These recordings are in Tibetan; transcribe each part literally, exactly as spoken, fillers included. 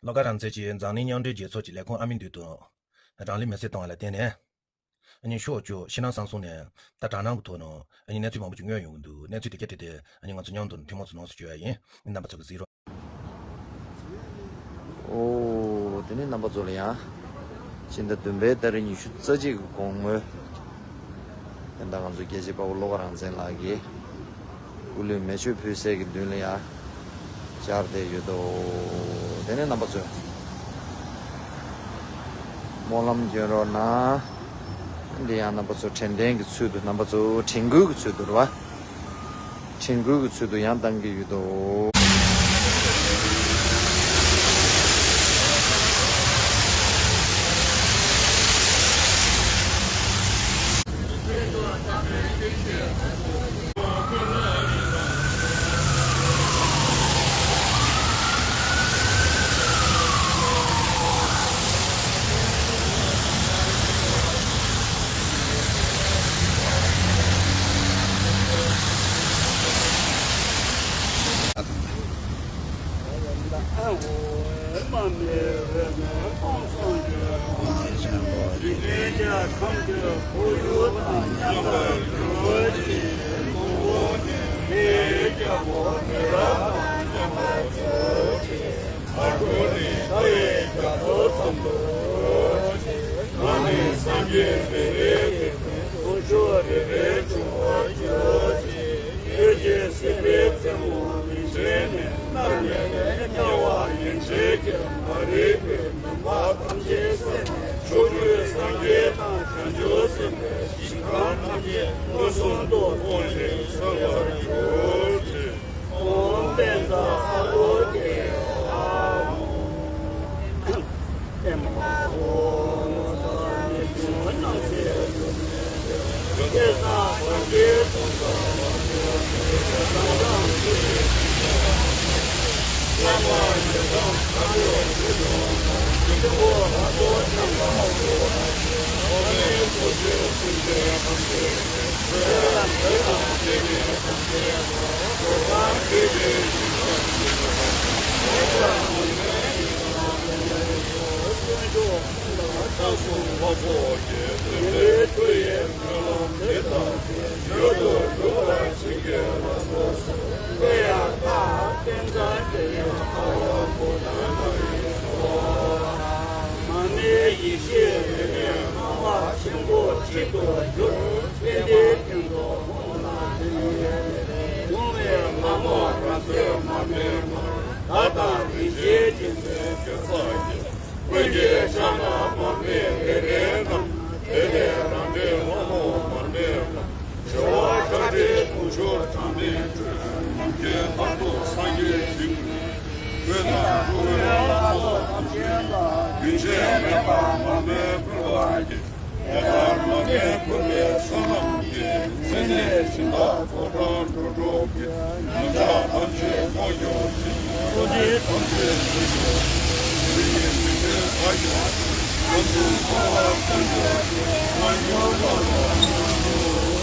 བློ་དགའ་རང་བཙན་གྱིས་འཛམ་གླིང་མཉམ་འབྲེལ་རྒྱལ་ཚོགས་ཀྱི་ལས་ཁུངས་ཨ་མི་མདུན་དུ་རང་ལུས་མེར་སྲེག་བཏང་བ་ལ་བརྟེན་ནས། ཨ་ནི་ཤོག་བཅུ་ཕྱི་ནང་གསང་གསུམ་ནས་ད་དྲག་སྣང་གི་ཐོག་ནས་ཨ་ནི་གནས་ཚུལ་མང་པོ་ཅིག་མངོན་ཡོང་གི་འདུག་གནས་ཚུལ་དེ་ག་དེ་དེ་ཨ་ནི་ང་ཚོ་མཉམ་དུ་ཐུན་མོང་ཚོ་ནང་སུ་བཅོས་ཡ་ཡིན། རྣམ་པ་ཚོ་གི་གཟིགས་རོགས། ཨོ། དེ་ནས་རྣམ་པ་ཚོ་ལ་ཡང་། སྤྱི་ཟླ་བདུན་པའི་ཏ་རིག་ཉི་ཤུ་རྩ་གཅིག་གི་དགོང་མོའི། ད་ལྟ་ང་ཚོ་རྒྱལ་གཅེས་དཔའ་བོ་བློ་དགའ་རང་བཙན་ལགས་ཀྱིས་སྐུ་ལུས་མེ་མཆོད་ཕུལ་སའི་གི་མདུན་ལ་ཡང་། བཅར་བསྡད་ཡོད་དོ། དེ་ནས་རྣམ་པ་ཚོས་སྨོན་ལམ་སྐྱོན་རོགས་གནང་། འདི་ཡང་རྣམ་པ་ཚོ་དྲན་རྟེན་གྱི་ཚུལ་དུ་རྣམ་པ་ཚོ་དྲན་སྐུལ་གྱི་ཚུལ་དུ་རེད་བ། དྲན་སྐུལ་གྱི་ཚུལ་དུ་ཡང་བཏང་གི་ཡོད་དོ། ཀུན་གྱི་ཤ་ན་མ་མེད་རེ་རེ་རྣམས། དེ་ལས་རང་འདྲའི་དབང་པོ་མ་མེད་པ། བྱེ་བ་ཁྲག་ཁྲིག་དུང་ཕྱུར་གྲངས་མེད་འཕྲོས། ནམ་མཁའི་མཐར་ཐུག་སངས་རྒྱས་ཞིང་དུ། ཆོས་དང་འགྲོ་བའི་ལམ་སོགས་ཐམས་ཅད་ལ། རྒྱུན་ཆད་མེད་པར་མར་མེ་ཕུལ་བར་བགྱི། དེ་ལྟར་མར་མེ་ཕུལ་བའི་བསོད་ནམས་ཀྱིས། མཚན་ནས་སྦྱིན་བདག་ཚོགས་གྲངས་འགྲོ་དྲུག་གི། ཉམས་ཆག་ཐམས་ཅད་སྤོང་གྱུར་ཅིག། བསོད་ནམས་ཐམས་ཅད་ཞི་གྱུར་ཅིག། ཚེ་ཡི་སྡིག་པའི་ཕ་ཡུལ་དུ། ཡོངས་སུ་འཚོ་བ་ཐམས་ཅད་ཀྱི། མ་གྱུར་ནམ་མཁའ་ལྟར་སྤྲོ།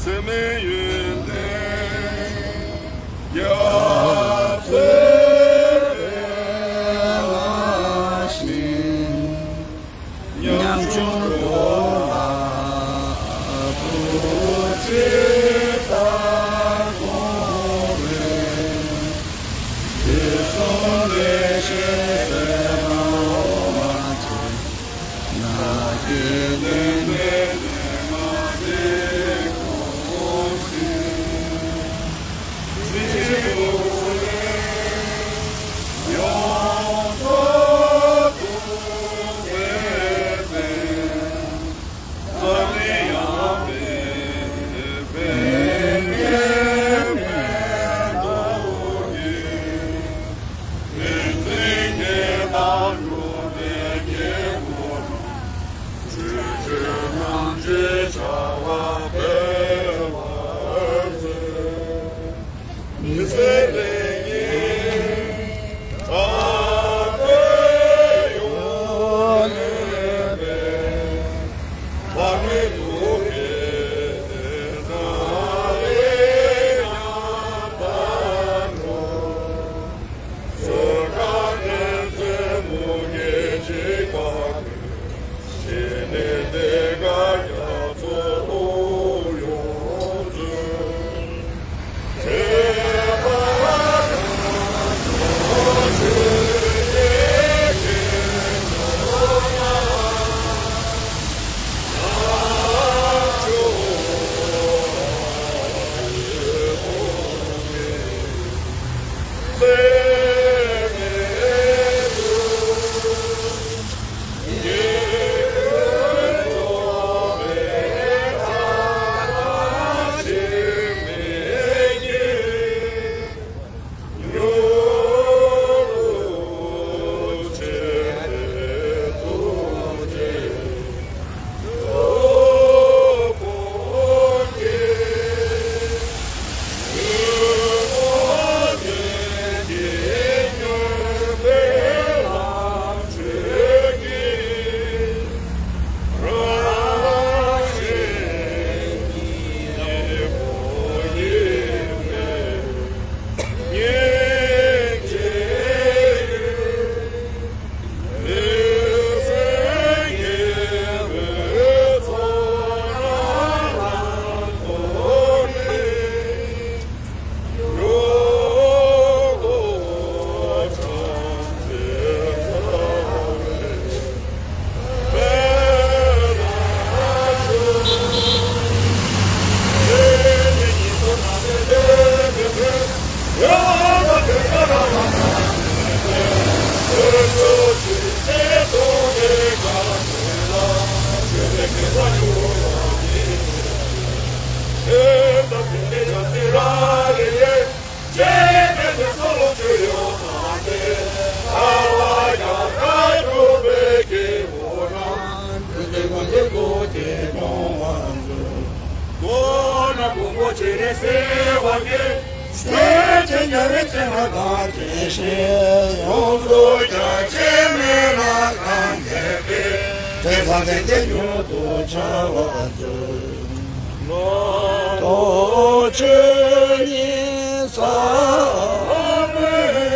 ཚད་མེད་ཡོན་ཏན་རྒྱ་མཚོའི་རང་བཞིན། ཉམ་ཆུང་གྲོགས་ལ་བུ་ཁྲིད་ལྟར་དགོངས་པའི། དུས་གསུམ་ལས་གཤེགས་སའི་ ཅི་རེ་སེ་བ་གེ་སེ་ཅེ་ཉ་རེ་ཅེ་ན་ག་ཅེ་ཤེ་ཡོང་སོ་ཅ་ཅེ་མེ་ན་ག་ཅེ་པེ་ཏེ་ས་ཏེ་ཏེ་ཉོ་དོ་ཆ་བ་ཛུ་ནོ་ཏོ་ཆེ་ཉི་ས་མེ།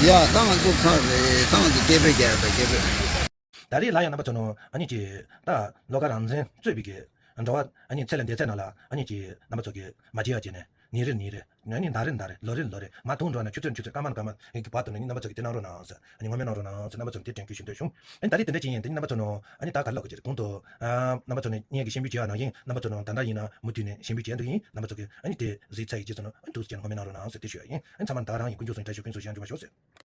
ཡ་ད་ང་ཚོ་ཚར་རེད། ད་ང་ཚོ་སྐད་འབོད་རྒྱག་ཡ་ད་སྐད་འབོད། ད་རེས་ལ་ཡང་རྣམ་པ་ཚོ་ནང་ཨ་ནི་ཀྱི་ད་བློ་དགའ་རང་བཙན་གཙོས་པའི་གི་འགྲོ་བ་ཨ་ནི་ཚེ་ལས་འདས་ཚད་ནང་ལ་ཨ་ནི་ཀྱི་རྣམ་པ་ཚོ་གི་མ་བརྗེད་ཡ་བྱས་ནས་ཉིན་རེར་ཉིན་རེར་ཨ་ནི་ཟླ་རེར་ཟླ་རེར་ལོ་རེར་ལོ་རེར་མ་ཐུང་འགྲོ་ན་ཆུ་ཚོད་ཆུ་ཚོད་སྐར་མ་སྐར་མ་ཨེ་གི་བར་དུ་ནས་ནི་རྣམ་པ་ཚོ་གི་དེ་གནང་རོགས་གནང་ཟེར། ཨ་ནི་ངོ་མ་གནང་རོགས་གནང་ཟེར་རྣམ་པ་ཚོ་ནས་དེ་དྲན་སྐུལ་ཞུ་འདོད་བྱུང་། ཨ་ནི་ད་རེས་དེ་འདྲ་ཅིག་ཡིན། དེ་ནི་རྣམ་པ་ཚོ་ནང་ཨ་ནི་ད་ག་ལོག་གི་ཅིག་གོང་དུ་ཨ་རྣམ་པ་ཚོ་ནས་ངེད་ཀྱི་གཤིན་པོའི་བྱེད་ཡ་ནང་ཡིན། རྣམ་པ་ཚོ་ནང་ད་ལྟ་ཡིན་ན་མུ་མཐུད་ནས་གཤིན་པོའི་བྱེད་ཡ་འདུག་ཡིན། རྣམ་པ་ཚོ་གི་ཨ་ནི་དེ་གཟིགས་ཚར་ཡི་རྗེས་སུ་ནང་ཨ་ནི་ཐུགས་རྗེ་ཆེ་ནས་ངོ་མ་གནང་རོགས་གནང་ཟེར་དེ་ཞུ་ཡ་ཡིན། ཨ་ནི་ཚང་མ་ད་རང་ཡི་ཀུན་སྤྱོད་སྲུང་བའི་བཀྲ་ཤིས་ཀུན་སྲུང་ཞབས་འབྱོར་པ་ཤོག་ཟེར།